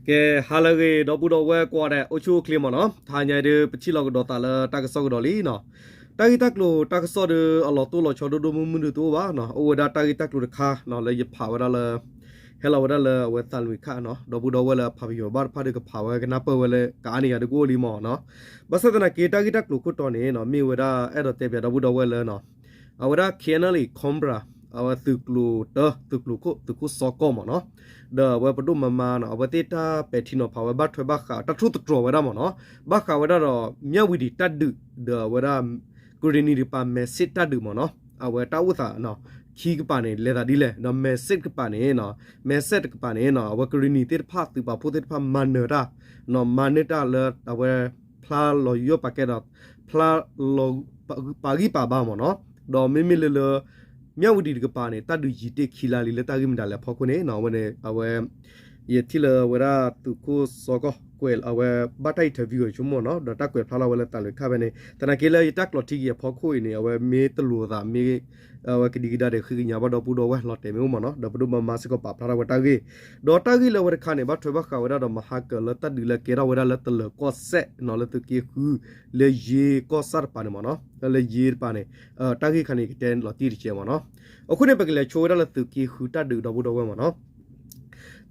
ကဲ ဟါလၢအဂ့ၤ ဒီပုၢ်ဒီဝဲၢ်ကိးဂၤဒဲး အိၣ်ဆူၣ်အိၣ်ချ့မ့ၢ်နီၤ, တဟါညါအံၤဒုး ပထံၣ်လိာ်ကဒီးသးလၢတၢ်ကစီၣ်ကဒီးလံနီၤ. တၢ်ဂ့ၢ်တၢ်ကျိၤတၢ်ကစီၣ်ဒီး အလီၤတိၢ်လီၤဆီဒိၣ်ဒိၣ်မုၢ်မုၢ်ဒုးတအိၣ်ဘၣ်နီၤ, အိၣ်ဝဲဒၣ်တၢ်ဂ့ၢ်တၢ်ကျိၤတခါနီၤ လၢယဖးဝဲဒၣ်လၢ ဟဲလီၤဝဲဒၣ်လၢအဝဲသးလွံၢ်ခါနီၤ, ဒီပုၢ်ဒီဝဲၢ်လၢအဖးပယီၤဘၣ်တဖၣ်ဒီး ကဖးဝဲကနၢ်ပၢၢ်ဝဲလၢကအါန့ၢ်ယၤဒီးကအိၣ်လံမ့ၢ်နီၤ. ဘၣ်ဆၣ်သနာ်က့ တၢ်ဂ့ၢ်တၢ်ကျိၤခိၣ်တီန့ၣ်နီၤ မ့ၢ်ဝဲဒၣ်အဲၣ်ဒိးတဲပၠးဒီပုၢ်ဒီဝဲၢ်လၢနီၤ အဝဲဒၣ် KNLA Cobra အဝဲသုးကျိၤတၢ သုးကျိၤခိၣ် သုးခိၣ်စီကီၢ်မ့ၢ်နီၤ, ဒီးအဝဲပဒိၣ်မၤမါနီၤ အဝဲသ့ၣ်တၢ်ပဲာ်ထံနီၤဖးဝဲ ဘၣ်ထွဲဘၣ်ဃး တၢ်ထိၣ်သတြီၤဝဲဒၣ်မ့ၢ်နီၤ, ဘၣ်ဃးဝဲဒၣ်ဒီး မၠၣ်ဝံၤဒံၣ်တၢ်ဒုး ဒီးအဝဲဒၣ် ကရ့ၣ်နံၤတကပၤ မဲာ်စ့ၣ်တၢ်ဒုးမ့ၢ်နီၤ, အဝဲတၢ်အိၣ်သးနီၤ ခံကပၤန့ၣ် လဲၤသးဒ်လဲၣ်, ဒီးမဲာ်စ့ၣ်တကပၤန့ၣ်နီၤ မဲာ်စ့ၣ်တကပၤန့ၣ်နီၤ အဝဲကရ့ၣ်နံၤသ့ၣ်တဖၣ် သုးပာ်ဖှိၣ်သ့ၣ်တဖၣ် မၤနၢၤတၢ်နီၤ မၤန့ၢ်တၢ်လၢအဝဲ ဖျါလီၤယီၢ်ပာ်ကဲဒီး ဖျါလီၤ ပာ်ဂံၢ်ပာ်ဘါမ့ၢ်နီၤ, ဒီးမ့မ့ၢ်လၢလၢ မၠၣ်ဝံၤဒံၣ်တကပၤန့ၣ် တၢ်ဒုးယံၤတ့ၢ်ခံလါလံ လၢတၢ်ဂ့ၢ်မတၤလဲၣ်အဖီခိၣ်န့ၣ်နီၤ, အဝဲန့ၣ် အဝဲ ယထံၣ်လၢအဝဲဒၣ်သုးခိၣ်စီကီၢ်ကွဲး အဝဲဘၣ်တၢ် interview အဆိကမိၣ်နီၤ ဒီးတၢ်ကွဲးဖျါထီၣ်ဝဲလၢသးလွံၢ်ခါဖဲန့ၣ် သနာ်က့လၢယတၢ်ကျိးထံက့ၤအဖီခိၣ်အံၤန့ၣ် အဝဲမ့ၢ်တလိၤသးမ့ၢ် အဝဲကဒံကဒါဒီးဃ့ကညးဘၣ်ဒီပုၢ်ဒီဝဲၢ်လီၤတဲာ်မ့ၢ်အိၣ်မ့ၢ်နီၤ, ဒီးပဒိၣ်မၤမါစ့ၢ်ကီးပာ်ဖျါထီၣ်ဝဲတၢ်ဂ့ၢ်, ဒီးတၢ်ဂ့ၢ်လၢအဝဲတခါန့ၣ် ဘၣ်ထွဲဘၣ်ဃးဝဲဒၣ်ဒီးမဟါကၢၤလၢတၢ်ဒုးလၢကဲထီၣ်ဝဲဒၣ်လၢတလၢၤကီၢ်စဲၣ်နီၤ လၢသုးက့ဃု လၢယ့ကီၢ်ဆၣ်တပၤန့ၣ်မ့ၢ်နီၤ, လၢယ့တပၤန့ၣ် တၢ်ဂ့ၢ်ခါန့ၣ် ယကတဲလီၤတံၢ်တကဲးမ့ၢ်နီၤ. အဃိန့ၣ် ပကလဲၤဆိဝဲဒၣ်လၢသုးက့ဃုတၢ်ဒုးဒီပုၢ်ဒီဝဲၢ်မ့ၢ်နီၤ.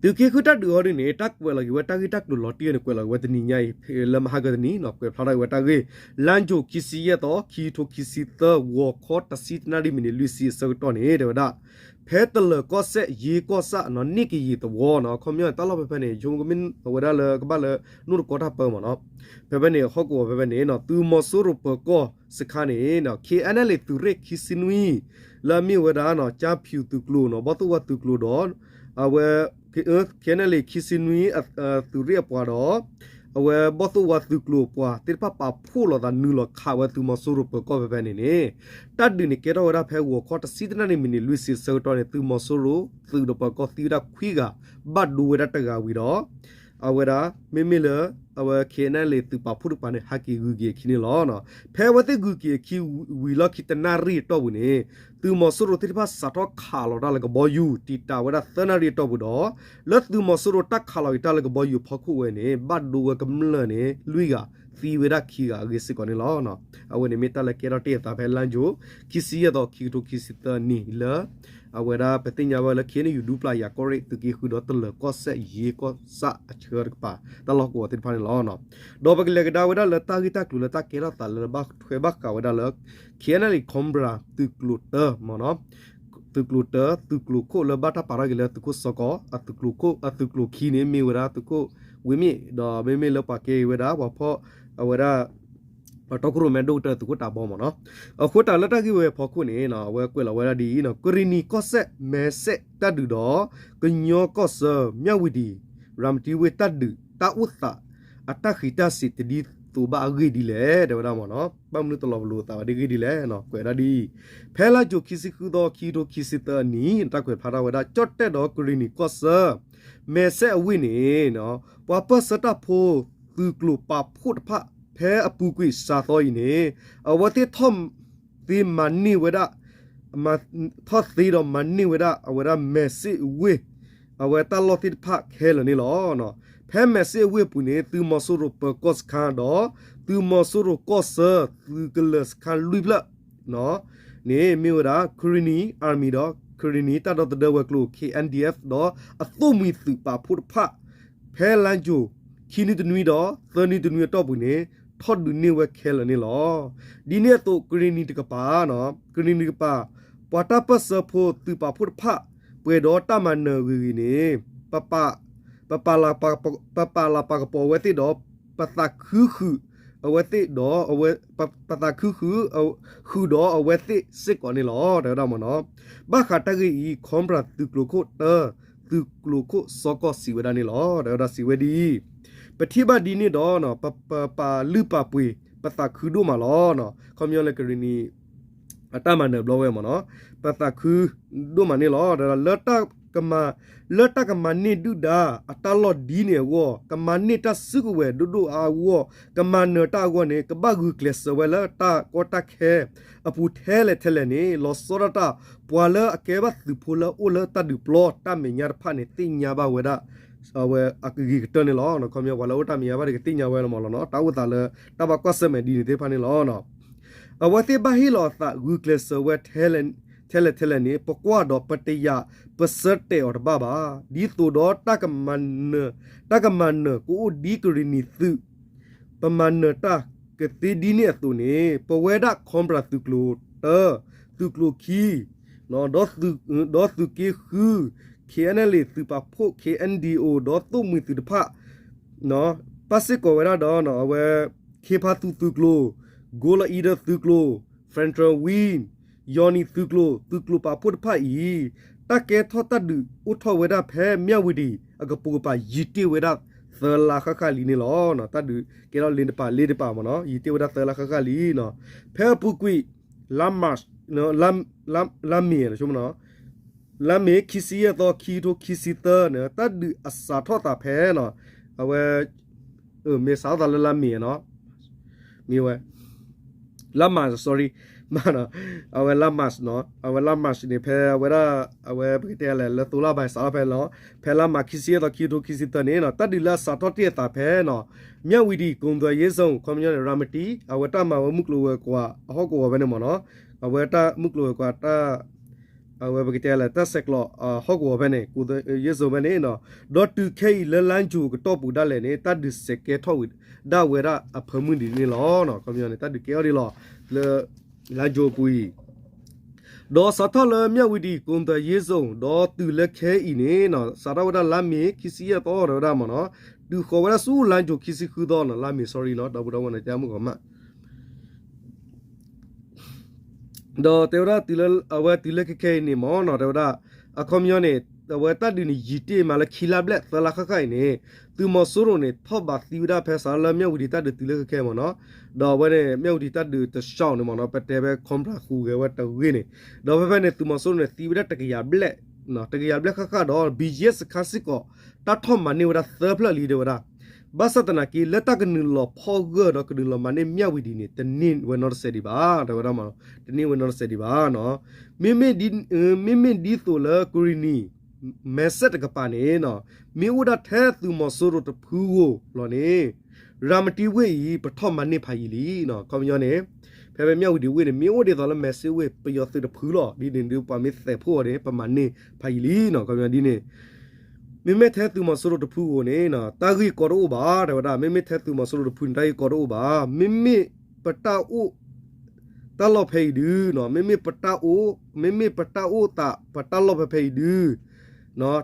သုးက့ဃုတၢ်ဒုးဟီဒုန့ၣ် တၢ်ကွဲးလီၤက့ၤဝဲတၢ်ဂ့ၢ်တၢ်ကျိၤလီၤတံၢ်န့ၣ် ကွဲးလီၤက့ၤဝဲတနံၤညါအံၤ လၢမဟါကၢၤတနံၤနီၤ ကွဲးဖျါထီၣ်က့ၤဝဲတၢ်ဂ့ၢ် လါယူၤခံဆံယဲၢ်သီ ခံကထိခံဆံသၢ ဂီၤခီတဆံတနၣ်ရံၣ်မံးနံးလွံၢ်ဆံအဆၢကတီၢ်န့ၣ် တဲဝဲဒၣ် ဖဲတလၢၤကီၢ်စဲၣ် ယ့ကီၢ်ဆၣ်နီၤ န့ၣ်ကယံာ်သဝီနီၤ ခီပညီန့ၣ် တၢ်လီၢ်ဖဲဖဲန့ၣ် ယဆိကမိၣ်ကမ့ၢ်အဝဲဒၣ်လၢကဘၣ်လၢ နိၣ်တကီတၢ်ပၢမ့ၢ်နီၤ. ဖဲဖဲန့ၣ် ဟီၣ်ကဝီၤဖဲဖဲန့ၣ်နီၤ သုးမီၤစိရိၤပၢၤကီၢ်စခါန့ၣ်နီၤ ခ့ၣ်အဲၣ်နဲၣ်လ့ၣ်သုးရ့ၣ်ခံဆံနွံ လၢအမ့ၢ်ဝဲဒၣ်နီၤ ကၠါဖၠူသုးကျိၤနီၤ ဘီၣ်သိၣ်ဝါသုးကျိၤဒီး အဝဲ ခ့ၣ်အဲၣ်နဲၣ်လ့ၣ်ခံဆံနွံ သုးရ့ၣ်အပှၤဒီး အဝဲဘီၣ်သိၣ်ဝါသုးကျိၤအပှၤသ့ၣ်တဖၣ်ပာ်ဖှိၣ်လိာ်သးနုာ်လီၤခးဝဲသုးမီၤစိရိၤပၢၤကီၢ်ဖဲဖဲန့ၣ်န့ၣ် တၢ်ဒုးန့ၣ်ကဲထီၣ်ဝဲဒၣ်ဖဲဂီၤခီတဆံတနၣ်ရံၣ်မံးနံးလွံၢ်ဆံအဆၢကတီၢ်န့ၣ် သုးမီၤစိရိၤသုးဒီးပၢၤကီၢ်သံဝဲဒၣ်ခွံဂၤ ဘၣ်ဒိဝဲဒၣ်တဂၤဝံၤဒီး အဝဲဒၣ် မ့မ့ၢ်လၢ အဝဲ ခ့ၣ်အဲၣ်နဲၣ်လ့ၣ်သုးပာ်ဖှိၣ်တကပၤန့ၣ် ဟးက့ၤဂုၤက့ၤအခံန့ၣ်လီၤ. ဖဲအဝဲသ့ၣ်ဂုၤက့ၤအခံဝံၤလီၢ်ခံတနၣ်ရံၣ်အတီၢ်ပူၤန့ၣ် သုးမီၤစိရိၤသ့ၣ်တဖၣ်စးထီၣ်ခးလီၤတၢ်လၢကဘီယူၤ တံာ်တာ်ဝဲဒၣ်သၢနၣ်ရံၣ်အတီၢ်ပူၤဒီး လၢသုးမီၤစိရိၤတၢ်ခးလီၤက့ၤတၢ်လၢကဘီယူၤအဖီခိၣ်ဝဲန့ၣ် ဘၣ်ဒိဝဲကမျၢၢ်န့ၣ် လွံၢ်ဂၤ သံဝဲဒၣ်ခံဂၤအဂ့ၢ်စ့ၢ်ကီးန့ၣ်လီၤ. အဝဲန့ၣ်မ့ၢ်တၢ်လၢကဲထီၣ်တ့ၢ်အသးဖဲလါယူၤ ခံဆံယဲၢ်သီ ခံကထိခံဆံသၢနံၣ်လၢ အဝဲဒၣ်ပသ့ၣ်ညါဘၣ်လၢ ခ့ၣ်အဲၣ်ယူၣ် ဒူပျၢ်ယၤကီၢ်ရ့ၣ်သုးက့ဃုဒီးတလၢၤကီၢ်စဲၣ်ယ့ကီၢ်ဆၣ်အဆၢတကပၤ တၢ်လီၢ်ကဝီၤသ့ၣ်တဖၣ်န့ၣ်လီၤ. ဒီးပကလဲၤကဒါဝဲဒၣ်လၢတၢ်ဂ့ၢ်တၢ်ကျိၤလၢတၢ်ကဲထီၣ်သးလၢဘၣ်ထွဲဘၣ်ဃးဝဲဒၣ်လၢ ခ့ၣ်အဲၣ်နဲၣ်လ့ၣ် Cobra သုးကျိၤတၢမ့ၢ်နီၤ သုးကျိၤတၢ သုးကျိၤခိၣ်လၢဘၣ်တၢ်ပာ်ထီၣ်က့ၤလၢသုးခိၣ်စီကီ အသုးကျိၤခိၣ် အသုးကျိၤခံန့ၣ် မ့ၢ်ဝဲဒၣ်သုးခိၣ်ဝ့ၢ်မ့ၣ် ဒီးမ့မ့ၢ်လၢပှၤကဲဝဲဒၣ်ပှၤဖီၣ် အဝဲဒၣ် ပှၤတီခိၣ်ရိၣ်မဲဒိၣ်ကတၢၢ်သုးခိၣ်တးဘီမ့ၢ်နီၤ. အဃိတၢ်လၢတၢ်ဂ့ၢ်ဝဲအဖီခိၣ်န့ၣ် အဝဲကွဲးလီၤဝဲဒၣ်ဒ်အံၤနီၤ ကရ့ၣ်နံၤကီၢ်စဲၣ် မဲာ်စဲၣ်တၢ်ဒုးဒီး ကညီကီၢ်ဆၢ မၠၣ်ဝံၤဒံၣ် ရၤမတံဝ့ၢ်တၢ်ဒုး တၢ်အိၣ်သး အတၢ်ဃံးတၢ်စ့ၤတဒ်သိးဘၣ်အဂ့ၢ်ဒ်လဲၣ် တဲဝဲဒၣ်မ့ၢ်နီၤ ဘၣ်မနုၤတလီၤပလိာ်အသးဝဲဒ်အဂ့ၢ်ဒ်လဲၣ် ကွဲးဒၣ်ဒ်အံၤ ဖဲလါယူၤခံဆံဃုသီ ခံကထိခံဆံသၢအနံၣ် တၢ်ကွဲးဖျါထီၣ်ဝဲဒၣ် ကၠီၣ်တဲၣ်ဒီးကရ့ၣ်နံၤကီၢ်ဆၢ မဲာ်စဲၣ်အဝ့ၢ်န့ၣ် ပှၤပၢၢ်ဆၢတၢ်ဖိ သုးကျိၤပာ်ဖှိၣ်တဖၣ် ဖဲအပူၤကွံာ်စှၤသီအံၤန့ၣ် အဝဲသ့ၣ်ထီၣ်သ့မၤန့ၢ်ဝဲဒၣ် ထီၣ်သ့ဒီးမၤန့ၢ်ဝဲဒၣ် အဝဲဒၣ်မဲာ်စ့ၣ်အဝ့ၢ် အဝဲတၢ်လီၢ်သ့ၣ်တဖၣ်ခဲလၢာ်န့ၣ်လီၤ. ဖဲမဲာ်စ့ၣ်အဝ့ၢ်အပူၤန့ၣ် သုးမီၤစိရိၤပၢၤကီၢ်စခါဒီး သုးမီၤစိရိၤကီၢ်ဆၢ သုးကလၢၤစခါလွံၢ်ဖျၢၣ် န့ၣ် မ့ၢ်ဝဲဒၣ် Karenni Army ဒီး Karenni တၢ်ဒီသဒၢဝဲၤကျိၤ K N D F ဒီးအသိၣ်မှံၤသုးပာ်ဖှိၣ်တဖၣ် ဖဲလါယူၤ ခံနွံတနွံဒီး သၢနွံတနွံအတီၢ်ပူၤန့ၣ် ထီၣ်ဒုးန့ၢ်ဝဲခဲလၢာ်န့ၣ်လီၤ. ဒ်န့ၣ်အသိး ကရ့ၣ်နံၤတကပၤ ကရ့ၣ်နံၤတကပၤ ပှၤတၢ်ပၢၢ်ဆၢဖိသုးပာ်ဖှိၣ်တဖၣ် ပှဲၤဒီးတၢ်မၤနၢၤဂ့ၤဂ့ၤန့ၣ် ပပာ်လၤပာ်ကပီၤအဝဲသ့ၣ်ဒီး ပသးခုဃုာ်အဝဲသ့ၣ်ဒီး ပသးခုဃုာ် ဃုာ်ဒီးအဝဲသ့ၣ်စ့ၢ်ကီးန့ၣ်လီၤ တဲဝဲဒၣ်မ့ၢ်နီၤ. ဘၣ်ဃးတၢ်ဂ့ၢ်အံၤ Cobra သုးကျိၤခိၣ်တၢ သုးကျိၤခိၣ်စီကီၢ်စံးဝဲဒၣ်န့ၣ်လီၤ. တဲဝဲဒၣ်စံးဝဲဒ်အံၤ ပထံၣ်ဘၣ်ဒ်န့ၣ်ဒီး ပပာ်လုၢ်ပာ်ပှ့ၤ ပသးခုဒိၣ်မးလီၤ. ခီပညီလၢကရ့ၣ်နံၤ အတၢ်မၤနၢၤဘျီဝဲမ့ၢ်နီၤ ပသးခုဒိၣ်မးန့ၣ်လီၤ. လၢတၢ်ကမၤ လၢတၢ်ကမၤန့ၢ်ဒုၣ်ဒါအတၢ်လီၢ်ဒ်န့ၣ်အဂီၢ် ကမၤန့ၢ်တၢ်စုကဝဲၤဒိၣ်ဒိၣ်အါအဂီၢ် ကမၤနၢၤတၢ်အဂီၢ်န့ၣ် ကဘၣ်ဂုာ်ကျဲးစၢးဝဲလၢတၢ်ကီတၢ်ခဲအပူၤထဲလဲၣ်ထဲလဲၣ်န့ၣ် လီၤဆီဒၣ်တၢ် ပှၤလၢအကဲဘၣ်သုးဖိလၢအိၣ်လၢတၢ်ဒုးပျီတၢ်မဲာ်ညါတဖၣ်န့ၣ် သ့ၣ်ညါဘၣ်ဝဲဒၣ် အဝဲအကဂ့ၤကတၢၢ်န့ၣ်လီၤ. ခီပညီ ပှၤလၢအအိၣ်တၢ်မဲာ်ညါဘၣ်ဒီးကသ့ၣ်ညါဝဲလီၤမးလီၤနီၤ, တၢ်အိၣ်သးလၢတၢ်ဘၣ်ကွၢ်ဆၢၣ်မဲာ်ဒ်န့ၣ်သ့ၣ်တဖၣ်န့ၣ်လီၤ. အဝဲသ့ၣ်ဘၣ်ဟ့ၣ်လီၤအသးဂုာ်ကျဲးစၢးဝဲ ထဲလဲၣ်ထဲလဲၣ်န့ၣ် ပကွၢ်ဒီးပတယာ်ပစၢတဲာ်အီၤတဘၣ်ဘၣ်. ဒ်သိးဒီး တၢ်ကမၤနၢၤကအိၣ်ဒ်ကရံၣ်နံၤသုး ပမၤနၢၤတၢ်ကသ့ဒ်န့ၣ်အသိးန့ၣ် ပဝဲဒၣ် Cobra သုးကျိၤတၢ, သုးကျိၤခံ ဒီးသုးက့ဃု ခ့အဲၣ်နဲၣ်လ့ၣ် သုးပာ်ဖှိၣ် ခ့အဲၣ်ဒံၣ်အိၣ် ဒီးသိၣ်မှံၤသုးတဖၣ် ပၣ်စ့ၢ်ကီးဝဲဒၣ်ဒီး အဝဲ ခ့ဖါသူသုးကျိၤ, ကိလီအံဒၢသုးကျိၤ, Federal Wing, ယီၢ်နံၤသုးကျိၤ, သုးကျိၤပာ်ဖှိၣ်တဖၣ်အံၤ တၢ်ကဲထီၣ်တၢ်ဒုးအိၣ်ထီၣ်ဝဲဒၣ်ဖဲမၠၣ်ဝံၤဒံး အကပိာ်ကပၤယံာ်တ့ၢ်ဝဲဒၣ်သၢလါဃၣ်ဃၣ်လံန့ၣ်လီၤ. တၢ်ဒုးကဲထီၣ်လ့တပၤ လ့တပၤမ့ၢ်နီၤ ယံာ်တ့ၢ်ဝဲဒၣ်သၢလါဃၣ်ဃၣ်လံနီၤ. ဖဲအပူၤကွံာ် လါမး, လါမ့ၤ လါမ့ၤ လါမ့ၤ ခံဆံယဲၢ်သီ ခံကထိခံဆံသၢန့ၣ် တၢ်ဒုးအစးထီၣ်သးဖဲနီၤ အဝဲ မ့ၢ်စးထီၣ်သးလၢလါမ့ၤနီၤ မ့ၢ်ဝဲ လါမး sorry မးနီၤ အဝဲလါမးနီၤ အဝဲလါမးန့ၣ် ဖဲအဝဲဒၣ် အဝဲပကတဲလဲၣ် လၢသိလါဘၣ်စးထီၣ်ဖဲနီၤ ဖဲလါမး ခံဆံယဲၢ်သီ ခံကထိခံဆံသၢန့ၣ်နီၤ တၢ်ဒုးလၢအစးထီၣ်တ့ၢ်အသးဖဲနီၤ မၠၣ်ဝံၤဒံး ကိၣ်သွဲးယ့ၣ်စိၣ် ခီပညီန့ၣ် ရၤမတံ အဝဲတၢ်မၤဝဲမုၢ်ကျိၤဝဲၤကွာ်အဟီၣ်ကဝီၤဖဲန့ၣ်မ့ၢ်နီၤ အဝဲတၢ်မုၢ်ကျိၤဝဲၤကွာ်တၢ် အဝဲပကတဲလဲၣ် တၢ်ဆဲးကျိးအဟီၣ်ကဝီၤဖဲန့ၣ် ကိၣ်သွဲးယ့ၣ်စိၣ်ဖဲန့ၣ်နီၤ ဒီးတုၤခဲအံၤလၢလါယူၤအကတီၢ်ပူၤဒၣ်လဲာ်န့ၣ် တၢ်ဒုးစဲးကဲထီၣ်ဝဲဒၣ်ဝဲဒၣ်အဖၢမုၢ်ဒံးန့ၣ်လီၤ. ခီပညီန့ၣ် တၢ်ဒုးကဲထီၣ်ဒံးလီၤ လၢ လါယူၤအပူၤအံၤ ဒီးစးထီၣ်လၢမၠၣ်ဝံၤဒံး ကိၣ်သွဲးယ့ၣ်စိၣ် ဒီးတုၤလၢခဲအံၤန့ၣ်နီၤ စးထီၣ်ဝဲဒၣ်လါမ့ၤ ခံဆံယဲၢ်သီ တဲဝဲဒၣ်မ့ၢ်နီၤ တုၤဃီၤဝဲဒၣ်ဆူလါယူၤ ခံဆံဃုသီနီၤ လါမ့ၤ sorry နီၤ ဒီပုၢ်ဒီဝဲၢ်န့ၣ် တဲမုၢ်ဂီၤမး ဒီးတဲဝဲဒၣ်တုၤလၢ အဝဲတုၤလၢခဲခဲအံၤန့ၣ်မ့ၢ်နီၤ တဲဝဲဒၣ် အခီပညီန့ၣ် အဝဲတၢ်ဒုးန့ၣ်ယံာ်တ့ၢ်မးလၢခံလါဘျဲၣ်သၢလါဃၣ်ဃၣ်အံၤန့ၣ် သုးမီၤစိရိၤန့ၣ် ထီၣ်ဘးသံဝဲဒၣ်ဖဲစးထီၣ်လၢမၠၣ်ဝံၤဒံးတၢ်ဒုးတုၤလၢခဲခဲမ့ၢ်နီၤ ဒီးအဝဲန့ၣ် မၠၣ်ဝံၤဒံးတၢ်ဒုးတလျှောက်န့ၣ်မ့ၢ်နီၤ ပတဲဖဲ Cobra ဃုာ်ဂဲၤဝဲတဂ့ၤန့ၣ် ဒီးဖဲဖဲန့ၣ် သုးမီၤစိရိၤန့ၣ် သံဝဲဒၣ်တကယၤဘျဲၣ် တကယၤဘျဲၣ်ဃၣ်ဃၣ်ဒီး ဘံၣ်ယဲၣ်စခါစ့ၢ်ကီး တၢ်ထီၣ်မၤန့ၢ်ဝဲဒၣ်သၢဖျၢၣ်လံတဲဝဲဒၣ် ဘၣ်ဆၣ်သနာ်က့ လၢတၢ်ကနုာ်လီၤဖီၣ်ဂၢၢ်ဒီးကနုာ်လီၤမၤန့ၢ်မၠၣ်ဝံၤဒံးန့ၣ် တန့ၢ်ဝဲနီတစဲးဒံးဘၣ် တဲဝဲဒၣ်မ့ၢ် တန့ၢ်ဝဲနီတစဲးဒံးဘၣ်နီၤ မ့မ့ၢ်ဒ်သိးလၢကရံၣ်နံၤ မဲစဲးတကပၤန့ၣ် မ့ၢ်အိၣ်ဒၣ်ထဲသုးမီၤစိရိၤတဖုဧိၤလီၤန့ၣ် ရၤမတံဝ့ၢ်အံၤ ပထီၣ်မၤန့ၢ်ဖးယံာ်လံနီၤ ခီပညီန့ၣ် ဖဲဖဲမၠၣ်ဝံၤဒံးဝ့ၢ်န့ၣ် မ့ၢ်အိၣ်ဒ်သိးလၢမဲစဲးဝ့ၢ် ပယီၤသုးတဖုလီၤ ဒ်န့ၣ်ဒ်ပှၤမ့ၢ်သဲးဖှိၣ်အီၤန့ၣ် ပမၤန့ၢ်ဖးယံာ်လံနီၤ ခီပညီဒ်န့ၣ် မ့မ့ၢ်ထဲသုးမီၤစိရိၤတဖုဧိၤန့ၣ် တၢ်ဂ့ၢ်ကီတအိၣ်ဘၣ် တဲဝဲဒၣ် မ့မ့ၢ်ထဲသုးမီၤစိရိၤတဖုန့ၣ် တၢ်ဂ့ၢ်ကီတအိၣ်ဘၣ် မ့မ့ၢ်ပတၢ်အိၣ် တၢ်လီၢ်ဖဲအံၤဒု မ့မ့ၢ်ပတၢ်အိၣ် မ့မ့ၢ်ပတၢ်အိၣ်သး ပတၢ်လီၢ်ဖဲဖဲအံၤဒု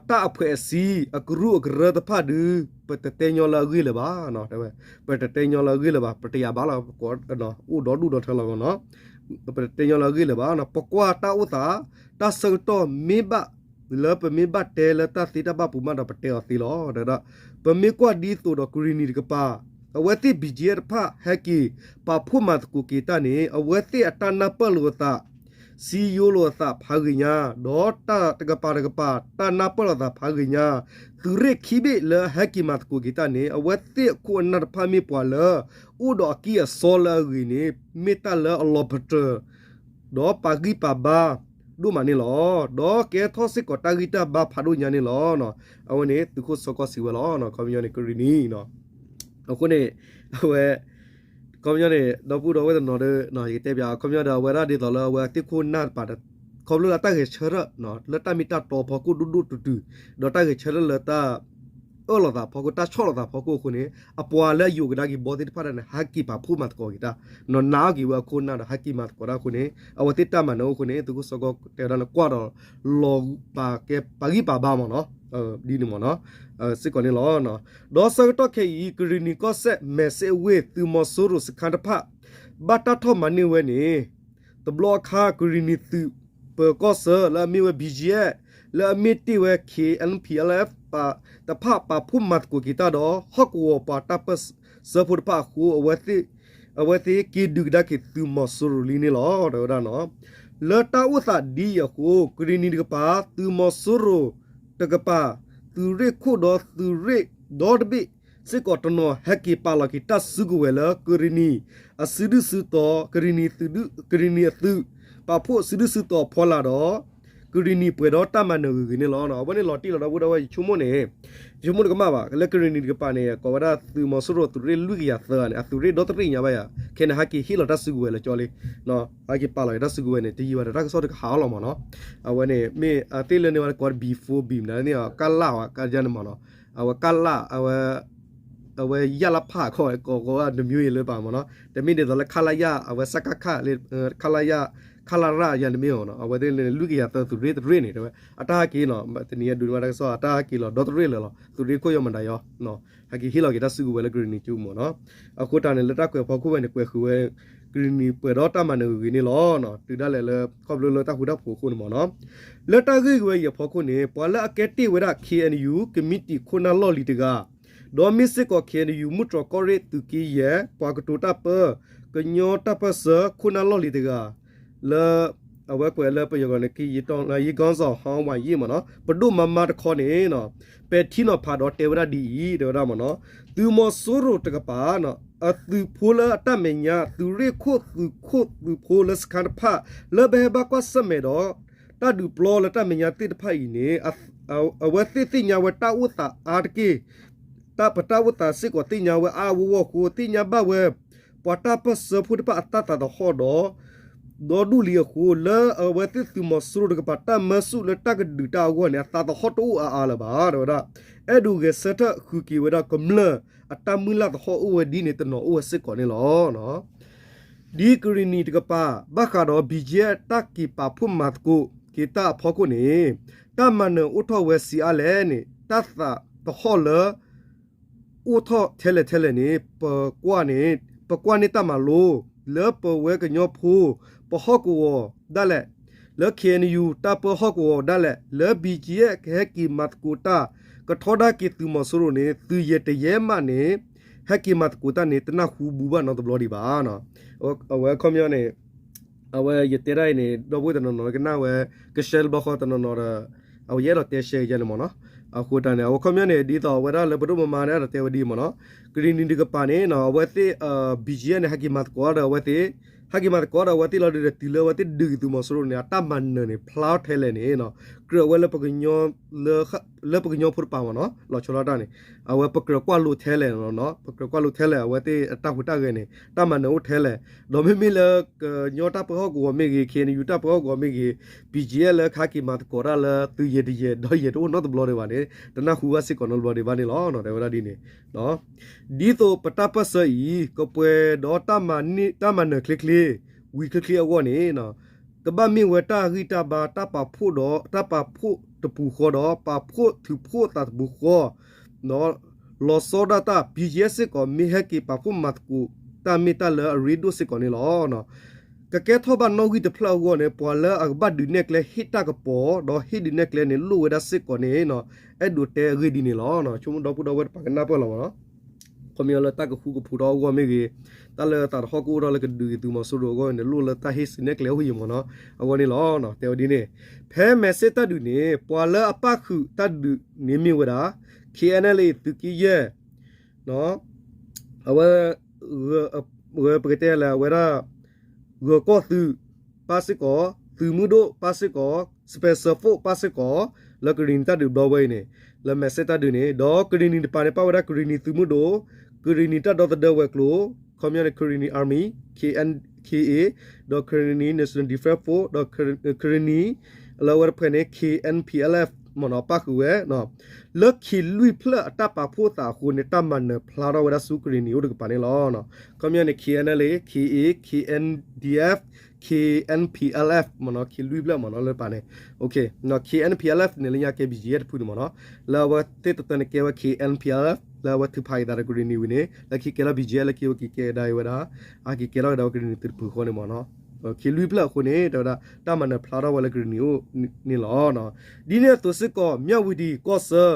တၢ်အဖှဲးအစံ အကရူၢ်အကရၢတဖၣ်ဒု ပတတဲညီလၢအဂ့ၢ်လၢၤဘၣ် တဲဝဲ ပတတဲညီလၢအဂ့ၢ်လၢၤဘၣ် ပတယာ်ဘၣ်လီၤ အိၣ်ဒီဒူၣ်ဒီထၢလီၤနီၤ ပတတဲညီလၢအဂ့ၢ်လၢၤဘၣ် ပကွၢ်တၢ်အိၣ်သး တၢ်ဆၢကတီၢ်မ့ၢ်ဘၣ် လၢပမ့ၢ်ဘၣ်တဲလၢတၢ်သ့တၢ်ဘၣ်ပူၤမးဒီးပတဲအီၤသ့လီၤ တဲဝဲဒၣ် ပမ့ၢ်ကွၢ်ဒ်သိးဒီးကရံၣ်နံၤတကပၤ အဝဲသ့ၣ် ဘံၣ်ယဲၣ်တဖၣ် ဟဲက့ၤ ပာ်ဖှိၣ်မၤသကိးက့ၤတၢ်န့ၣ် အဝဲသ့ၣ်အတၢ်နၢ်ပၢၢ်လိာ်အသး စံယိလိာ်အသးဖးဂ့ၤညါ ဒီးတၢ်တကပၤတကပၤ တၢ်နၢ်ပၢၢ်လိာ်သးဖးဂ့ၤညါ သုးရ့ၣ်ခံဘ့ၣ်လၢအဟဲက့ၤမၤသကိးက့ၤတၢ်န့ၣ် အဝဲသ့ၣ်အခိၣ်အနၢ်တဖၣ်မ့ၢ်ပှၤလၢ အိၣ်ဒီးအကံၢ်အစီလၢအဂ့ၤန့ၣ် မ့ၢ်တၢ်လၢအလီၤပတြၢၤ ဒီးပာ်ဂံၢ်ပာ်ဘါဒိၣ်မးန့ၣ်လီၤ. ဒီးကဲထီၣ်စ့ၢ်ကီးတၢ်ဂံၢ်တၢ်ဘါဖးဒိၣ်ညါန့ၣ်လီၤ. အဝဲန့ၣ်သုးခိၣ်စီၤကီၢ်စံးဝဲလီၤ. ခီပညီန့ၣ် ကရံၣ်နံၤ အဃိန့ၣ် အဝဲ ခီပညီန့ၣ် ဒီပုၢ်ဒီဝဲၢ်တနီၤဒီး ယကတဲပၠး ခီပညီဒီးအဝဲဒၣ်ဒ်သိးလၢအဝဲသ့ၣ်ခိၣ်နၢ်တပၤဒီး ခီဖျိလၢတၢ်ဂဲၤဆၢထၢၣ် လၢတၢ်မ့ၢ်တၢ်တီဖီခိၣ်ဒိၣ်ဒိၣ်တုၤတုၤ ဒီးတၢ်ဂဲၤဆၢထၢၣ်လၢတၢ် အၢၣ်လီၤသးဖီခိၣ် တၢ်ဆီၣ်လီၤသးဖီခိၣ်အဃိန့ၣ် အပှၤလၢအယိာ်ကဒါက့ၤဘီသ့ၣ်တဖၣ်ဒၣ်န့ၣ် ဟဲက့ၤပာ်ဖှိၣ်မၤသကိးက့ၤတၢ် နီၢ်နးအီၣ်က့ၤဝဲအခိၣ်နၢ်ဒီး ဟဲက့ၤမၤသကိးတၢ်အဃိန့ၣ် အဝဲသ့ၣ်တၢ်မၤနၢၤအဃိန့ၣ် သုးခိၣ်စီၤကီၢ်တဲဝဲဒၣ်လၢကွၢ်ဒီး လီၤပာ်ကဲပာ်ဂံၢ်ပာ်ဘါမ့ၢ်နီၤ ဒ်န့ၣ်မ့ၢ်နီၤ စ့ၢ်ကီးန့ၣ်လီၤ. ဒီးဆၢကတီၢ်ခဲအံၤ ကရံၣ်နံၤကီၢ်စဲၣ် မဲာ်စ့ၣ်အဝ့ၢ် သုးမီၤစိရိၤစခါတဖၣ် ဘၣ်တၢ်ထီၣ်မၤန့ၢ်ဝဲန့ၣ် တဘျီအခါ ကရံၣ်နံၤသုးပၢၤကီၢ်ဆၢ လၢအမ့ၢ်ဝဲ ဘံၣ်ယဲၣ် လၢအမ့ၢ်တ့ၢ်ဝဲ ခ့ၣ်အဲၣ်ပံၣ်အဲၣ်လ်အ့ၣ် တဖၣ်ပာ်ဖှိၣ်မၤသကိးက့ၤတၢ်ဒီး ဟီၣ်ကဝီၤပှၤတၢ်ပၢၢ်ဆၢဖိတဖၣ်အဃိ အဝဲသ့ၣ်က့ၤဒုးကဒါက့ၤသုးမီၤစိရိၤလံန့ၣ်လီၤ တဲဝဲဒၣ်နီၤ. လၢတၢ်အိၣ်သးဒ်အံၤအဃိ ကရံၣ်နံၤတကပၤ သုးမီၤစိရိၤတကပၤ သုးရ့ၣ်ခိၣ်ဒီးသုးရ့ၣ်ဒီတဘ့ၣ် စ့ၢ်ကီးတနီၤ ဟဲက့ၤပာ်လီၤက့ၤတၢ်စုကဝဲၤလၢ ကရံၣ်နံၤအစုဒုၣ်စုတီၤ ကရံၣ်နံၤအသုး ပာ်ဖှိၣ်အစုဒုၣ်စုတီၤဖီလာ်ဒီး ကရံၣ်နံၣ်ပှဲၤဒီးတၢ်မၤနၢၤဂ့ၤဂ့ၤန့ၣ်လီၤ. အဝဲန့ၣ်လီၤတံၢ်လီၤဒီပုၢ်ဒီဝဲၢ် ယဆိကမိၣ်န့ၣ် ယဆိကမိၣ်တကမၣ်ဘၣ် လၢကရံၣ်နံၣ်တကပၤန့ၣ် ကိးဝဲဒၣ်သုးမီၤစိရိၤသုးရ့ၣ်လွံၢ်ကယၤသၢန့ၣ် အသုးရ့ၣ်ဒီတရ့ၣ်ညါဘၣ်ယၤ ခဲန့ၣ် ဟဲက့ၤဟ့ၣ်လီၤတၢ်စုကဝဲၤလၢကၠီလံ ဟဲက့ၤပာ်လီၤက့ၤတၢ်စုကဝဲၤန့ၣ် တယံာ်ဘၣ်ဒီးတၢ်ကစီၣ်တကဟးအီၤလီၤမ့ၢ်နီၤ. အဝဲန့ၣ် မ့ၢ်အသ့ၣ်လၢန့ၢ်ဝဲကိး before ဘံၣ်မနုၤန့ၣ် ကလၢ်ဝဲကယါန့ၣ်မ့ၢ်နီၤ. အဝဲကလၢ် အဝဲ အဝဲယၣ်လၢဖးခီ ကိးကိးတမျိုးအံၤလၢပာ်မ့ၢ်နီၤ. တမ့ၢ်ဒ်သိးလၢ ခလရ အဝဲ စကခ ခလရ ခလရ ယၤတမ့ၢ်နီၤ. အဝဲသ့ၣ်လွံၢ်ကယၤသၢသုးရ့ၣ်တရ့ၣ်န့ၣ် တဲဝဲ အတၢ်ဟဲက့ၤနီၤ တနံၤအံၤဒုးန့ၢ်ဘၣ်တၢ်ကစီၣ် အတၢ်ဟဲက့ၤလီၤဒီတရ့ၣ်လၢာ်လီၤ. သုးရ့ၣ်ခိၣ်ယီၢ်မတၤယီ ဟဲက့ၤဟ့ၣ်လီၤက့ၤတၢ်စုကဝဲၤလၢကရံၣ်နံၣ်ကၠိမ့ၢ်နီၤ. အဃိတၢ်န့ၣ် လၢတၢ်ကွဲးဖီခိၣ်ဝဲန့ၣ် ကွဲးဃုာ်ဝဲ ကရံၣ်နံၣ်ပှဲၤဒီးတၢ်မၤနၢၤဂ့ၤဂ့ၤန့ၣ်လီၤ. တုၤဒၣ်လဲာ်လၢ ခီဖျိလၢတၢ်ဃူတၢ်ဖိးအဃိန့ၣ်မ့ၢ်နီၤ. လၢတၢ်ဂ့ၢ်ဝဲအံၤအဖီခိၣ်န့ၣ် ပှၤလၢအကဲတ့ၢ်ဝဲဒၣ် KNU ကမံးတံာ်ခိၣ်နၢ်လီၢ်လံၤတဂၤ ဒီးမ့ၢ်စ့ၢ်ကီး KNU မုၢ်တြီၢ်ကီၢ်ရ့ၣ်သုးက့ယဲၢ် ပှၤကတိၤတၢ်ပၢ ကညီတၢ်ပၢၢ်ဆၢခိၣ်နၢ်လီၢ်လံၤတဂၤ လၢ အဝဲကွဲးလၢပယီၤဂီၢ်န့ၣ် ကရင်တော်လှန်ရေးခေါင်းဆောင် ဟောင်းဝၢၼ်ယ့ၣ်မ့ၢ်နီၤ ပဒိၣ်မါမါတခီန့ၣ် ပဲာ်ထံနီၤဖးဒီးတဲဝဲဒၣ်ဒ်အံၤ တဲဝဲဒၣ်မ့ၢ်နီၤ သုးမီၤစိရိၤတကပၤ အသုးဖိလၢအတၢ်မဲာ်ညါ သုးရ့ၣ်ခိၣ်သုးခိၣ်သုးဖိလၢစခါတဖၣ် လၢပဟဲဘၣ်ကွၢ်ဆၢၣ်မဲာ်ဒီး တၢ်ဒုးပျီလၢတၢ်မဲာ်ညါသ့ၣ်တဖၣ်အံၤန့ၣ် အဝဲသ့ၣ်သ့ၣ်ညါဝဲတၢ်အိၣ်သးအါတက့ၢ် တၢ်ပတၢ်အိၣ်သးစ့ၢ်ကီးသ့ၣ်ညါဝဲအါအါဂီၢ်ဂီၢ်အဃိ သ့ၣ်ညါဘၣ်ဝဲ ပှၤတၢ်ပၢၢ်ဆၢဖိတဖၣ်အတၢ်သးသဟီၣ်ဒီး ဒီဒူၣ်လံအဃိ လၢအဝဲသ့ၣ်သုးမီၤစိရိၤတကပၤ တၢ်မၢဆူၣ်လၢတၢ်ကဒုးတၢ်အဂီၢ်န့ၣ် အသးသဟီၣ်တအိၣ်အါအါလၢၤဘၣ် တဲဝဲဒၣ် အဲၣ်ဒိးဂဲၤဆၢထၢၣ်ဃုာ်က့ၤဝဲဒၣ်ကမျၢၢ်အတၢ်မုၢ်လၢ်သဟီၣ်အိၣ်ဝဲဒ်န့ၣ် တနီၤအိၣ်ဝဲစ့ၢ်ကီးန့ၣ်လီၤ. ဒ်ကရံၣ်နံၣ်တကပၤ ဘၣ်ဃးဒီး ဘံၣ်ကၠံၣ်အဲၣ် တၢ်က့ၤပာ်ဖှိၣ်မၤသကိးက့ၤတၢ်အဖီခိၣ်န့ၣ် တၢ်မၤနၢၤအိၣ်ထီၣ်ဝဲဆံးအါလဲၣ်န့ၣ် တၢ်သးသဟီၣ်လၢ အိၣ်ထီၣ်ထဲလဲၣ်ထဲလဲၣ်န့ၣ် ပကွၢ်န့ၣ် ပကွၢ်န့ၢ်တၢ်မၤလိ လၢပဝဲကညီဖိ ပဟီၣ်ကဝီၤဒၣ်လဲာ် လၢ KNU တၢ်ပၢဟီၣ်ကဝီၤဒၣ်လဲာ် လၢ ဘံၣ်ကၠံၣ်အဲၣ် ကဟဲက့ၤမၤသကိးတၢ် ကထီဒါက့ၤသုးမီၤစိရိၤန့ၣ် သုးယဲၢ်တယဲၢ်မးန့ၣ် ဟဲက့ၤမၤသကိးတၢ်န့ၣ် တနၢ်ဟူဘူးဘၣ်နီတဘျီဒံးဘၣ်. အဝဲခီပညီန့ၣ် အဝဲယတဲဒၣ်အံၤန့ၣ် ဒီပုၢ်ဝဲၢ်တနီၤနီၤကနၣ်ဝဲ ကရှဲတဘျီဃီတနီၤနီၤဒီး အဝဲယအဲၣ်ဒိးတဲရှဲယဲန့ၣ်မ့ၢ်နီၤ. အဃိတၢ်န့ၣ် အဝဲခီပညီန့ၣ် ဒ်သိးအဝဲဒၣ်လၢပဒိၣ်မါမါန့ၣ် အဲၣ်ဒိးတဲဝဲဒ်အံၤမ့ၢ်နီၤ. ကရံၣ်နံၣ်တကပၤန့ၣ် အဝဲသ့ၣ် ဘံၣ်ကၠံၣ်အဲၣ်န့ၣ် ဟဲက့ၤမၤသကိးဒီးအဝဲသ့ၣ် ဟဲက့ၤမၤသကိးဒီးအဝဲသ့ၣ်လီၤဒုးဒီး တုၤလၢအဝဲသ့ၣ်ဒုးသုးမီၤစိရိၤန့ၣ် အတၢ်မၤနၢၤန့ၣ် ဖျါထီၣ်ထဲလဲၣ်န့ၣ် ကြၢးဝဲလၢပကညီ လၢပကညီဖိတပၤမ့ၢ်နီၤ လီၤဆီဒၣ်တၢ်န့ၣ် အဝဲပကြၢးကွၢ်လိထဲလဲၣ်နီၤ ပကြၢးကွၢ်လိထဲလဲၣ် အဝဲသ့ၣ်အတၢ်ဟူးတၢ်ဂဲၤန့ၣ် တၢ်မၤနၢၤအိၣ်ထဲလဲၣ် ဒီးမ့မ့ၢ်လၢကညီတၢ်ပၢဟီၣ်ကဝီၤမ့ၢ်ဂ့ၤ KNU တၢ်ပၢဟီၣ်ကဝီၤမ့ၢ်ဂ့ၤ ဘံၣ်ကၠံၣ်အဲၣ် လၢကဟဲက့ၤမၤသကိးတၢ်လၢသုးယဲၢ်တယဲၢ် ဒီးယဲၢ်တအိၣ်နီတဘျီဒံးဘၣ်န့ၣ် တနၢ်ဟူဘၣ်စ့ၢ်ကီးနီတဘျီဒံးဘၣ်န့ၣ်လီၤ တဲဝဲဒၣ်ဒ်န့ၣ် ဒ်သိးပတၢ်ပၢၢ်ဆၢအံၤ ကပှဲၤဒီးတၢ်မၤနၢၤချ့ချ့ ဝံၤချ့ချ့အဂီၢ်န့ၣ် ကဘၣ်မ့ၢ်ဝဲတၢ်ဂံၢ်တၢ်ဘါ တၢ်ပာ်ဖှိၣ်ဒီး တၢ်ပာ်ဖှိၣ်တပူၤဃီဒီး ပာ်ဖှိၣ်ထုးဖှိၣ်သးတပူၤဃီ လီၤဆီဒၣ်တၢ် ဘံၣ်ကၠံၣ်အဲၣ် စ့ၢ်ကီး မ့ၢ်ဟဲက့ၤပာ်ဖှိၣ်မၤသကိး တၢ်မ့ၢ်တၢ်လၢအရ့ဒိၣ်စ့ၢ်ကီးန့ၣ်လီၤ. ကကဲထီၣ်ဘၣ်နီၣ်ဂံၢ်တဖျၢၣ်အဂီၢ်န့ၣ် ပှၤလၢအကဘၣ်ဒုးနဲၣ်ကျဲဟ့ၣ်တၢ်ကပီၤ ဒီးဟ့ၣ်ဒုးနဲၣ်ကျဲန့ၣ် လိၣ်ဝဲဒၣ်စ့ၢ်ကီးန့ၣ် အဲၣ်ဒိးတဲအဂ့ၢ်ဒ်န့ၣ်လီၤ. ဆိကမိၣ်ဒီပုၢ်ဒီဝဲၢ်တပၤကနၢ်ပၢၢ်လီၤမ့ၢ်နီၤ ခီပညီလၢတၢ်ကဃူကဖိးထီၣ်အဂီၢ်မ့ၢ်ဂ့ၤ, တၢ်လၢသးတဟီၣ်ကအိၣ်ထီၣ်လၢကဒုးသုးမီၤစိရိၤအဂီၢ်န့ၣ် လိၣ်လၢတၢ်ဟ့ၣ်စုနဲၣ်ကျဲအိၣ်ယံၤမ့ၢ်နီၤ, အဂီၢ်န့ၣ်လီၤ. တဲဝဲဒ်န့ၣ်, ဖဲမဲာ်စ့တၢ်ဒုးန့ၣ် ပှၤလၢအပၣ်ဃုာ်တၢ်ဒုးန့ၣ်မ့ၢ်ဝဲဒၣ် ခ့ၣ်အဲၣ်ၣ်အဲလ်အ့ သုးက့ယဲၢ် အဝဲ ပကတဲလဲၣ် အဝဲဒၣ် ဂၢၤကီၢ်သုး ပၣ်စ့ၢ်ကီး, သုးမုၢ်ဒိၣ်ပၣ်စ့ၢ်ကီး, special force ပၣ်စ့ၢ်ကီး, လၢကရံၣ်နံၤတၢ်ဒုးဘျီဝဲအံၤန့ၣ်, လၢမဲာ်စ့တၢ်ဒုးန့ၣ်, ဒီးကရံၣ်နံၤတပၤန့ၣ် ပၣ်ဝဲဒၣ်ကရံၣ်နံၤသုးမုၢ်ဒိၣ်, ကရံၣ်နံၤတၢ်ဒီသဒၢဝဲၤကျိၤ, ခီပညီန့ၣ် Karenni Army, K N K A, ဒီး Karenni National Defense Force, ဒီးကရံၣ်နံၤ လၢအဝဲတဖုန့ၣ် K N P L F မ့ၢ်နီၤ ပၣ်ဃုာ်ဝဲ လၢခံလွံၢ်ဖျၢၣ်အတၢ်ပာ်ဖှိၣ်သးအဃိန့ၣ် တၢ်မၤနၢၤဖျါထီၣ်ဝဲဒၣ်ဆူကရံၣ်နံၤအိၣ်တကပၤန့ၣ်လီၤ. ခီပညီန့ၣ် K N L A, K A, K N D F, K N P L F မ့ၢ်နီၤ, ခံလွံၢ်ဖျၢၣ်မ့ၢ်နီၤ လၢပာ်န့ၣ်, K N P L F န့ၣ် လၢညါကဲ B G F တဖုန့ၣ်မ့ၢ်နီၤ, လၢအဝဲသ့ၣ်တတၢန့ၣ်ကဲဝဲ K N P L F လၢအဝဲထုးဖးက့ၤသးဒီးကရံၣ်နံၤဝံၤန့ၣ် လၢခံကဲထီၣ် B G F လၢခံဝဲက့ၤကဲဒၣ်ဝဲဒၣ်, အက့ၤကဲထီၣ်က့ၤဒီးဝဲကရံၣ်နံၤသုးတဖုဃီန့ၣ်မ့ၢ်နီၤ. ခံလွံၢ်ဖျၢၣ်အဃိန့ၣ် တဲဝဲဒၣ် တၢ်မၤနၢၤဖျါထီၣ်ဝဲလၢကရံၣ်နံၤအိၣ်န့ၣ်လီၤ. ဒ်န့ၣ်အသိးစ့ၢ်ကီး မၠၣ်ဝတံၤကီၢ်ဆၢ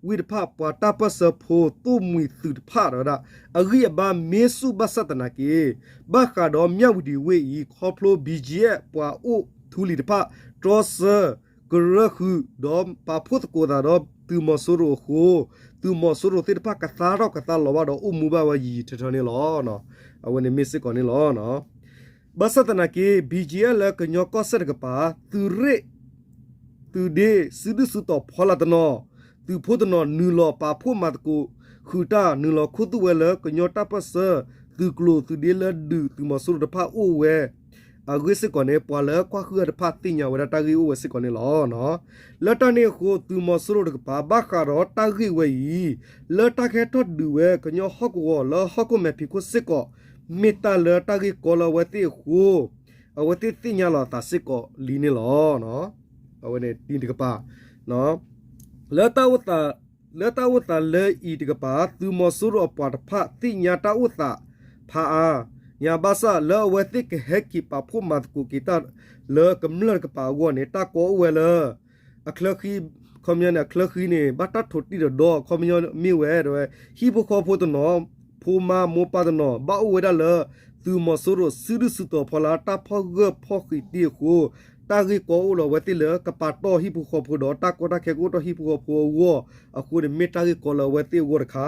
ဝံၤတဖၣ် ပှၤတၢ်ပၢၢ်ဆၢဖိသိၣ်မှံၤသုးတဖၣ် တဲဝဲဒၣ် အဂံၢ်အဘါမ့ၢ်ဆူၣ်ဘၣ်ဆၣ်သနာ်က့ ဘၣ်ဃးဒီးမၠၣ်ဝတံၤဝ့ၢ်အံၤ ခီဖျိ B G F ပှၤအိၣ်ထူလံၤတဖၣ် တြီဆၢ ကရၢဃုာ် ဒီးပာ်ဖှိၣ်သကိးသးဒီးသုးမီၤစိရိၤအဃိ သုးမီၤစိရိၤသ့ၣ်တဖၣ်ကသါထီၣ်ကသါလီၤဘၣ်ဒီးအိၣ်မူဘၣ်ဝဲယံာ်ယံာ်ထၢထၢန့ၣ်လီၤ. အဝဲန့ၣ်မ့ၢ်စ့ၢ်ကီးန့ၣ်လီၤ. ဘၣ်ဆၣ်သနာ်က့ B G F လၢကညီကီၢ်စဲၣ်တကပၤ သုးရ့ၣ် သုးဒ့စုဒုၣ်စုတီၤဖီလာ်တနီၤ, သုးဖိတနီၤနုာ်လီၤပာ်ဖှိၣ်မၤသကိးဃုာ်တၢ် နုာ်လီၤခူသူၣ်ဝဲလၢကညီတၢ်ပၢၢ်ဆၢ သုးကျိၤသုးဒ့လၢဒုးသုးမီၤစိရိၤတဖၣ်အိၣ်ဝဲ အဂ့ၢ်စ့ၢ်ကီးန့ၣ် ပှၤလၢကွၢ်ဟုၣ်တဖၣ်သ့ၣ်ညါဝဲဒၣ်တၢ်ဂ့ၢ်အိၣ်ဝဲစ့ၢ်ကီးန့ၣ်လီၤ. လၢတၢ်န့ၣ်အဃိ သုးမီၤစိရိၤတကပၤ ဘၣ်ဃးဒီးတၢ်ဂ့ၢ်ဝဲအံၤ လၢတၢ်ကဟဲထီၣ်ဒုးဝဲကညီဟီၣ်ကဝီၤလၢဟီၣ်ခိၣ်မဲာ်ဖံးခိၣ်စ့ၢ်ကီး မ့ၢ်တၢ်လၢတၢ်ဂ့ၢ်ကီလၢအဝဲသ့ၣ်အဃိ အဝဲသ့ၣ်သ့ၣ်ညါလီၤအသးစ့ၢ်ကီးလံန့ၣ်လီၤ. အဝဲန့ၣ်တကပၤ လၢတၢ်အိၣ်သး လၢတၢ်အိၣ်သးလၢအံၤတကပၤ သုးမီၤစိရိၤအပှၤတဖၣ်သ့ၣ်ညါတၢ်အိၣ်သးဖးအါညါ ဘၣ်ဆၣ်လၢအဝဲသ့ၣ်ကဟဲက့ၤပာ်ဖှိၣ်မၤသကိးက့ၤတၢ်လၢကမျၢၢ်တကပၤအဂီၢ်န့ၣ် တၢ်ကီအိၣ်ဝဲလၢ အချၢဃံ, ခီပညီန့ၣ် အချၢဃံန့ၣ် ဘၣ်တၢ်ထိးတံၢ်ဒီးဒီ ခီပညီမ့ၢ်ဝဲဒၣ်ဝဲ ဟံၣ်ဖိဃီဖိတနီၤ, ဖိမါမိၢ်ပၢ်တနီၤ ဘၣ်အိၣ်ဝဲဒၣ်လၢ သုးမီၤစိရိၤစုဒုၣ်စုတီၤဖီလာ်တၢ်ဖီၣ်ဂၢၢ်ဖီၣ်ဃံးတ့ၢ်အဃိ တၢ်ဂ့ၢ်ကီအိၣ်လၢအဝဲသ့ၣ်လၢကပာ်တီၢ်ဟံၣ်ဖိဃီဖိဒီး တၢ်ကီတၢ်ခဲကအိၣ်တီၢ်ဟံၣ်ဖိဃီဖိအဂီၢ်အဃိန့ၣ် မ့ၢ်တၢ်ဂ့ၢ်ကီလၢအဝဲသ့ၣ်အဂီၢ်တခါ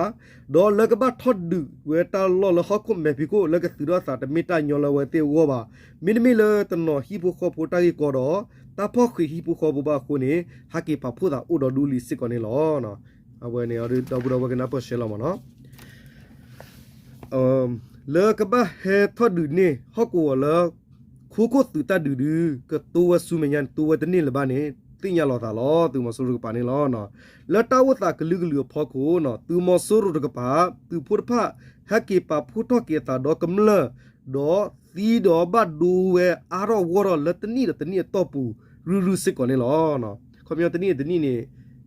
ဒီးလၢကဘၣ်ထီၣ်ဒုးဝဲတၢ်လီၢ်လၢဟီၣ်ခိၣ်မဲာ်ဖံးခိၣ် လၢကသုးထီၣ်အသးတမ့ၢ်တၢ်ညီလၢအဝဲသ့ၣ်အဂီၢ်ဘၣ်. မ့တမ့ၢ်လၢတနီၤဟံၣ်ဖိဃီဖိတၢ်ဂ့ၢ်ကီဒီး တၢ်ဖီၣ်ဃံးဟံၣ်ဖိဃီဖိဘၣ်အဃိန့ၣ် ဟဲက့ၤပာ်ဖှိၣ်သးအိၣ်ဒီးဒူလံစ့ၢ်ကီးန့ၣ်လီၤ. အဝဲန့ၣ် ဒီပုၢ်ဒီဝဲၢ်ကနၢ်ပၢၢ်ရှဲလီၤမ့ၢ်နီၤ လၢကဘၣ်ဟဲထီၣ်ဒုးန့ၢ်ဟီၣ်ကဝီၤလၢ ခိခိၣ်သုးတၢ်ဒုးဒုး ကတိဝဲဆူမဲာ်ညါန့ၣ် တိဝဲတန့ၢ်လၢၤဘၣ်န့ၣ် သ့ၣ်ညါလီၤသးလီၤ. သုးမီၤစိရိၤတကပၤန့ၣ်လီၤ. လၢတၢ်အိၣ်သးကလုာ်ကလုာ်အဖီခိၣ် သုးမီၤစိရိၤတကပၤ သုးဖိတဖၣ် ဟဲက့ၤပာ်ဖှိၣ်ထီၣ်က့ၤအသးဒီးကမျၢၢ် ဒီးသံဒီးဘၣ်ဒိဝဲအါထီၣ်ဂီၢ်ထီၣ်လၢတနံၣ်ဒီးတနံၣ်အတီၢ်ပူၤ ရုၢ်ရုၢ်စ့ၢ်ကီးန့ၣ်လီၤ. ခီပညီတနံၣ်တနံၣ်န့ၣ်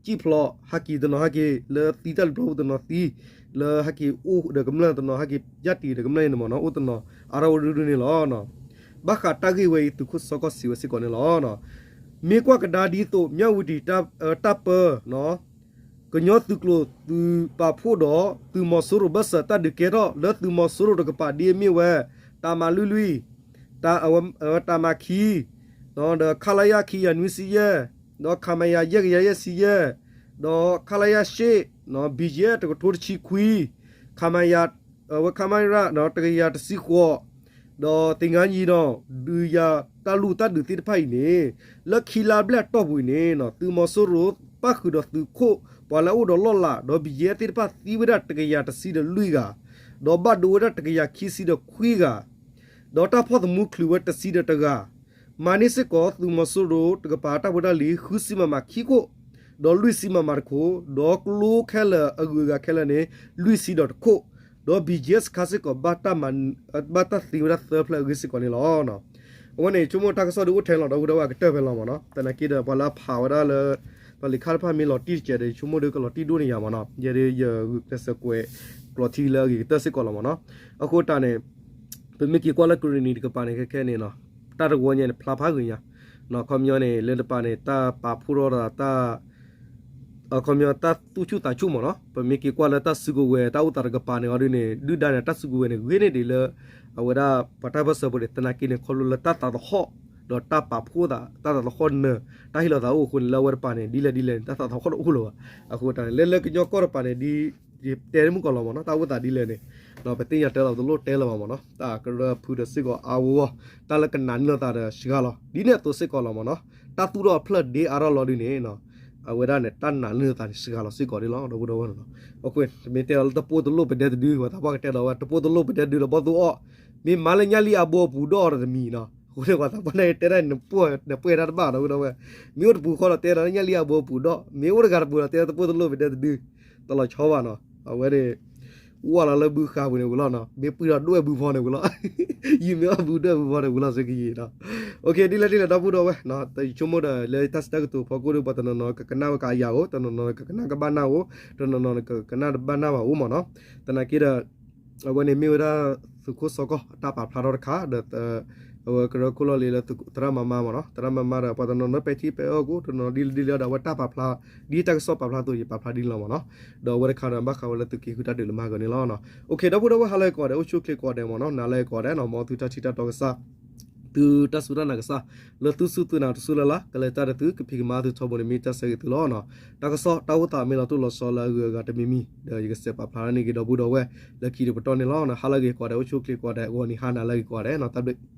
ကံၣ်ဖျိး ဟဲက့ၤတနီၤဟဲက့ၤ လၢသံတၢ်လၢပျီပူၤတနီၤသံ လၢဟဲက့ၤအိၣ်ဒီးကမျၢၢ်တနီၤ ဟဲက့ၤယၢ်တံၢ်ဒီးကမျၢၢ်န့ၣ်မ့ၢ်နီၤ အိၣ်တနီၤ အါထီၣ်ဝဲရုၢ်ရုၢ်န့ၣ်လီၤ. ဘၣ်ဃးတၢ်ဂ့ၢ်ဝဲအံၤ သုးခိၣ်စီကီၢ်စံးဝဲစ့ၢ်ကီးန့ၣ်လီၤ. မ့ၢ်ကွၢ်ကဒါဒ်သိး မၠၣ်ဝတံၤ တၢ်ပၢ ကညီသုးကျိၤသုးပာ်ဖှိၣ်ဒီး သုးမီၤစိရိၤဘၢၣ်စၢၤတၢ်ဒုးကဲထီၣ် လၢသုးမီၤစိရိၤတကပၤဒ်အမ့ၢ်ဝဲ တၢ်မၤလွံၢ်လွံၢ် တၢ်မၤခံ ဒီး ခလရ ခံကယၤနွံဆံယဲၢ် ဒီး ခမရ ယဲၢ်ကယၤယဲၢ်ဆံယဲၢ် ဒီး ခလရ ရှစ် BGF တကထိတဆံခွံ ခမရ အဝဲ ခမရ တကယၤတဆံဃိး ဒီး သင်္ဃန်းညီနောင် ဒုးယၤတၢ်လူၢ်တၢ်ဒုးသ့ၣ်တဖၣ်အံၤန့ၣ် လၢခံလါဘျဲၣ်တီၢ်ပူၤအံၤန့ၣ် သုးမီၤစိရိၤပၣ်ဃုာ်ဒီးသုးခိၣ် ပှၤလၢအအိၣ်ဒီးလီၢ်လၤ ဒီး BGF သ့ၣ်တဖၣ်သံဝဲဒၣ်တကယၤတဆံဒီးလွံၢ်ဂၤ ဒီးဘၣ်ဒိဝဲဒၣ်တကယၤခံဆံဒီးခွံဂၤ ဒီးတၢ်ဖီၣ်သမူချုးဝဲတဆံဒီးတဂၤ မၤန့ၢ်စ့ၢ်ကီးသုးမီၤစိရိၤတကပၤတၢ်ဖိတၢ်လံၤ ဃုဆံ MM ခံခိၣ် ဒီးလွံၢ်ဆံ MM တခိၣ် ဒီးကျိခဲလၢာ်အဂုၤအဂၤခဲလၢာ်န့ၣ် လွံၢ်ဆံဒီးတခိၣ် ဒီး BGF စခါစ့ၢ်ကီး ဘၣ်တၢ်သံဝဲဒၣ်သၢဖျၢၣ်အဂ့ၢ်စ့ၢ်ကီးန့ၣ်လီၤ. အဝဲန့ၣ် ဆိကမိၣ်တၢ်ကစီၣ်ဒုးအိၣ်ထဲလီၤ ဒီပုၢ်ဒီဝဲၢ် အကတၢၢ်ဖဲလီၤမ့ၢ်နီၤ သနာ်က့ဒီး ပှၤလၢအဖးဝဲဒၣ်လၢ ပှၤလံာ်ခါတဖၣ်မ့ၢ်လီၤတံၢ်တစဲးဒီး ဆိကမိၣ်ဒီးကလီၤတံၢ်ဒိၣ်န့ၢ်ယၤမ့ၢ်နီၤ ယဲဒၣ်ယဂုာ်ကျဲးစၢးကွဲးကျိးထံလၢအဂ့ၤကတၢၢ်စ့ၢ်ကီးလီၤမ့ၢ်နီၤ အဃိတၢ်န့ၣ် ပမ့ၢ်က့ၤကွၢ်လၢကရ့ၣ်နံၤတကပၤန့ၣ် ခဲခဲန့ၣ်နီၤ တၢ်တဝီညါန့ၣ် ဖျါဖးဂ့ၤညါ ခီပညီန့ၣ် လၢတပၤန့ၣ် တၢ်ပာ်ဖှိၣ်ထီၣ်ဒီးတၢ် ခီပညီတၢ်သူၣ်ဆူၣ်သးဆူၣ်မ့ၢ်နီၤ ပမ့ၢ်က့ၤကွၢ်လၢတၢ်စုကဝဲၤ တၢ်အိၣ်သးတကပၤန့ၣ်အီၤဒ်န့ၣ် ဒုၣ်ဒါန့ၣ် တၢ်စုကဝဲၤန့ၣ် ဂ့ၤန့ၢ်ဒံးလၢ အဝဲဒၣ်ပှၤတၢ်ပၢၢ်ဆၢဖိန့ၣ် သနာ်က့န့ၣ် ခီဖျိလၢတၢ်သးသဟီၣ် ဒီးတၢ်ပာ်ဖှိၣ်သး တၢ်သးသဟီၣ်နၢၤ တၢ်ဟ့ၣ်လီၤသးအိၣ်အဃိန့ၣ် လၢအဝဲတပၤန့ၣ် ဒ်လဲၣ်ဒ်လဲၣ်န့ၣ် တၢ်သးသဟီၣ်တအိၣ်လၢၤဘၣ်. အဃိတၢ်န့ၣ် လၢလၢကညီကီၢ်တပၤန့ၣ် ဒ် ယတဲမုၢ်ကီးလီၤမ့ၢ်နီၤ တၢ်အိၣ်သးဒ်လဲၣ်န့ၣ် ပသ့ၣ်ညါတဲလီၤတလိၣ်တဲလၢၤဘၣ်မ့ၢ်နီၤ တၢ်ကရၢဖုဒီးစ့ၢ်ကီးအါဝဲဝဲ တၢ်လၢကနာ်န့ၢ်လိာ်သးဒီးစှၤလီၤ ဒ်န့ၣ်အသိးစ့ၢ်ကီးလီၤမ့ၢ်နီၤ တၢ်သူၣ်ထီၣ်အဖျၢၣ်ဒ့အါထီၣ်လီၤဒ်န့ၣ် အဝဲဒၣ်န့ၣ် တၢ်နာ်န့ၢ်လိာ်သးန့ၣ် စှၤလီၤစ့ၢ်ကီးဒ်လီၤ ဒီပုၢ်ဒီဝဲၢ်နီၤ. အဃိ တမ့ၢ်တဲလီၤလၢတပိၢ်တလိၣ်ပဒဲတဒု ပှၤသးပှၢ်ကတဲလီၤဝဲ တပိၢ်တလိၣ်ပဒဲတဒုလီၤ ဘီၣ်သိအီၣ် မ့ၢ်မၤလၢညၣ်လံအဘိအပူၤဒီးအီၤတမံၤနီၤ အဃိန့ၣ် ပှၤသးပှၢ်န့ၣ်တဲဒၣ်န့ၣ် နပှဲၤတၢ်တဘၣ် ဒီပုၢ်ဒီဝဲၢ် မ့ၢ်အိၣ်တပူၤဃီဒီးတဲလီၤလၢညၣ်လံအဘိအပူၤဒီး မ့ၢ်အိၣ်တဂၤတပူၤဒီးတဲလီၤတပိၢ်တလိၣ်ပဒဲတဒု တလီၤဆီဘၣ်နီၤ အဝဲန့ၣ် ဝၢ်လီၤလၢဘုဃာ်ပူၤန့ၣ်ဝံၤလီၤနီၤ မ့ၢ်ပှံၢ်ထီၣ်ဒွဲၣ်ဘုဖီန့ၣ်ဝံၤလီၤ ယမ့ၢ်အီၣ်ဘုဒွဲၣ်ဘုဖီန့ၣ်ဝံၤလီၤစ့ၢ်ကီးယံၤနီၤ. ဒ်လဲၣ်ဒ်လဲၣ် ဒီပုၢ်ဒီဝဲၢ် ယဆိကမိၣ်ဒီးလၢတၢ်စံးတၢ်ကတိၤဖီခိၣ်ဒီး ပှၤတနီၤနီၤကကနၣ်ဝဲကအယၢ်အိၣ် တနီၤနီၤကကနၣ်ကဘၣ်နၢ်အိၣ် တနီၤနီၤကကနၣ်တဘၣ်နၢ်ဘၣ်အိၣ်မ့ၢ်နီၤ. သနာ်က့ဒီး အဝဲန့ၣ်မ့ၢ်ဝဲဒၣ်သုးခိၣ်စီကီၢ်အတၢ်ပာ်ဖျါထီၣ်တခါဒီး အဝဲကရၢခိၣ်လီၢ်လံၤလၢသရၣ်မၤမါမ့ၢ်နီၤ သရၣ်မၤမါဒီး ပှၤတနီၤနီၤပဲာ်ထံပဲာ်အီၣ်ကိၣ် တနီၤဒ်လဲၣ်ဒ်လဲၣ်ဒီး အဝဲတၢ်ပာ်ဖျါ ဒ်တၢ်ကစီၣ်ပာ်ဖျါအသိး ယပာ်ဖျါဒ်န့ၣ်လီၤမ့ၢ်နီၤ. ဒီးအဝဲတခါဒီး ဘၣ်ဃးဝဲလၢသုးက့ဃုတၢ်ဒုးလၢမၤဂီၤန့ၣ်လီၤ. ဒီပုၢ်ဒီဝဲၢ် ဟါလၢအဂ့ၤကိးဂၤဒဲး အိၣ်ဆူၣ်အိၣ်ချ့ကိးဂၤဒဲးမ့ၢ်နီၤ နၤလၢအဂ့ၤကိးဂၤဒဲးနီၤ မ်သုတၢ်ထံၣ်တၢ်တီကစၢ် သုတၢ်စူၢ်တၢ်နာ်ကစၢ် လၢသုစူၢ်သုနာ်တစူၢ်လၢ်လၢ် ကလဲၤတၢ်ဒီးသု ကဖံးကမၤသုထီဘိန့ၣ် မ့ၢ်တၢ်ဆၢဂ့ၤသုလီၤနီၤ. တၢ်ကစီၣ်တၢ်အိၣ်သးမ့ၢ်လီၤတိၢ်လီၤဆီလၢအဂုၤအဂၤတမံၤမံၤ ဒီးယကစးပာ်ဖျါန့ၢ်က့ၤဒီပုၢ်ဒီဝဲၢ် လၢခံတပတီၢ်န့ၣ်လီၤ. ဟါလၢအဂ့ၤကိးဂၤဒဲး အိၣ်ဆူၣ်အိၣ်ချ့ကိးဂၤဒဲး ဂီၤနံၤဟါနၤလၢအဂ့ၤကိးဂၤဒဲးနီၤ တၢ်ဘျုး